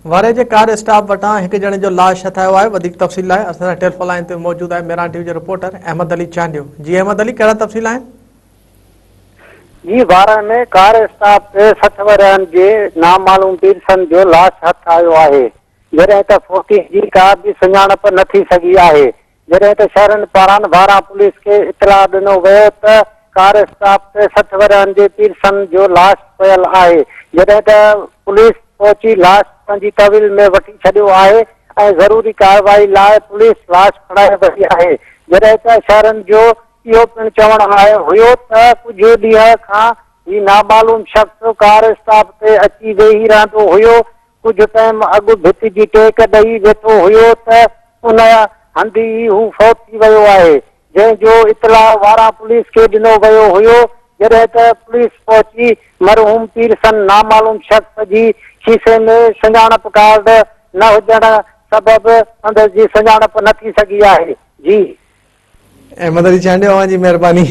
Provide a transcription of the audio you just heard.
وارهه جي ڪار اسٽاپ وٽان هڪ ڄڻي جو لاش هٿ آيو آهي، وڌيڪ تفصيل لاء اسان سان ٽيليفون لائين تي موجود آهي ميران ٽي وي جو رپورٽر احمد علي چانڊيو. جي احمد علي ڪهڙا تفصيل آهن؟ جي وارهه ۾ ڪار اسٽاپ تي 60 ورهين جي نامعلوم پيرسن جو لاش هٿ آيو آهي، جڏهن ته فوتي جي ڪا به سڃاڻپ نه ٿي سگهي آهي، جڏهن ته شهرين پاران وارهه پوليس کي اطلاع ڏنو ويو ته ڪار اسٽاپ تي 60 ورهين جي پيرسن جو لاش پيل آهي، جڏهن ته پوليس پهچي لاش پنهنجي تحويل ۾ وٺي ڇڏيو آهي ۽ ضروري ڪارروائي لاء پوليس لاش کڻائي وئي آهي، جڏهن ته شهرين جو اهو پڻ چوڻ آهي هيو ته ڪجهه ڏينهن کان هي نامعلوم شخص ڪار اسٽاپ تي اچي ويهي رهندو هيو ڪجهه ٽائيم اڳ ڀت جي ٽيڪ ڏئي ويٺو هيو ته ان هنڌ ئي هو فوت ٿي ويو آهي، جنهن جو اطلاع واران پوليس کي ڏنو ويو هيو، جڏهن ته پوليس پهچي مرحوم پيرسن نامعلوم شخص جي کيسي ۾ سڃاڻپ ڪارڊ نه هجڻ سبب سندس جي سڃاڻپ نه ٿي سگهي آهي. جي. احمد علي چانڊيو اوهان جي مهرباني.